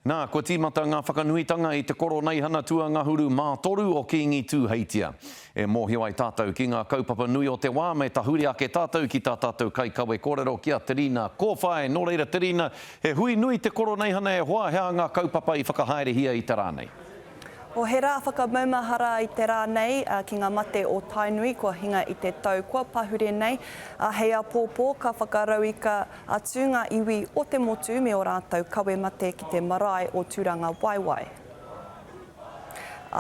Nā, kua tīmata ngā whakanuitanga i te Koroneihana tuangahuru mā toru o Kīngi Tūheitia. E mōhio ai tātou ki ngā kaupapa nui o te wā, me tahuri ake tātou ki tā tātou kaikawe kōrero ki a Te Rina Kōwhai. Nō reira Te Rina, he hui nui te Koroneihana e hoa, he aha ngā kaupapa i whakahaerehia i te rā nei? O He rā whakamaumahara i te rā nei ki ngā mate o Tainui kua hinga i te tau kua pahure nei, ā, hei āpōpō ka whakarauika atu ngā iwi o te motu me ō rātou kawe mate ki te marae o Tūrangawaewae.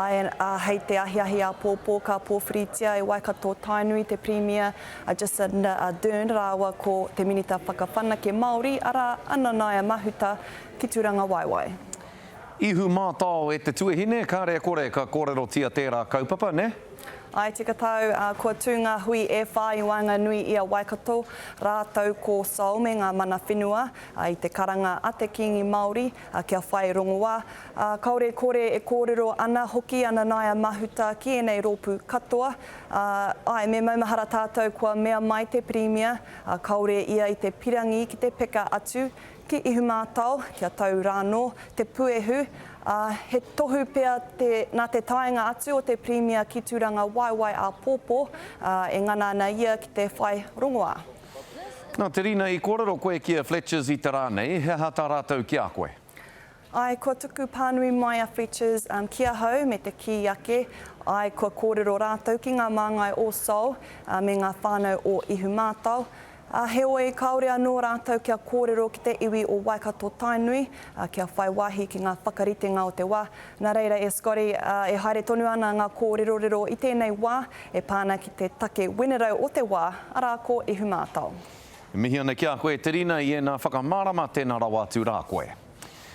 Āe, ā, hei te ahiahi āpōpō ka pōwhiritia e Waikato Tainui te Pirimia a Jacinda Ardern rāua ko te Minita Whakawhanake Māori, arā, a Nanaia Mahuta ki Tūrangawaewae. Ihu mātao e te tuahine, kāre e kore ka kōrerotia tērā kaupapa, nē? Āe tika tāu, ā, kua tū ngā hui e whā i waenganui i a Waikato rātou ko Sol me ngā mana whenua, ā, i te karanga a te Kīngi Māori, ā, kia whai rongoā. Ā, kāore e kore e kōrero ana hoki a Nanaia Mahuta ki ēnei rōpū katoa. Ā, āe, me maumahara tātou kua mea mai te Pirimia, ā, kāore ia i te pirangi ki te peka atu Ki Ihumātao, kia tau rānō te puehu, ā, he tohu pea te, nā te taenga atu o te Pirimia ki Tūrangawaewae āpōpō, ā, e ngana ana ia ki te whai rongoā. Nā Te Rina, i kōrero koe ki a Fletchers i te rā nei, he aha tā rātou ki a koe? Āe, kua tuku pānui mai a Fletchers ki ahau me te kī ake, āe, kua kōrero rātou ki ngā māngai o Sol me ngā whānau o Ihumātao, ā, heoi, kāore anō rātou kia kōrero ki te iwi o Waikato-Tainui, kia whai wāhi ki ngā whakaritenga o te wā. Nā reira, e Scotty, e haere tonu ana ngā kōrerorero i tēnei wā e pā ana ki te take wenerau o te wā, arā, ko Ihumātao. E mihi ana ki a koe, Te Rina, i ēnā whakamārama, tēnā rawa atu rā koe.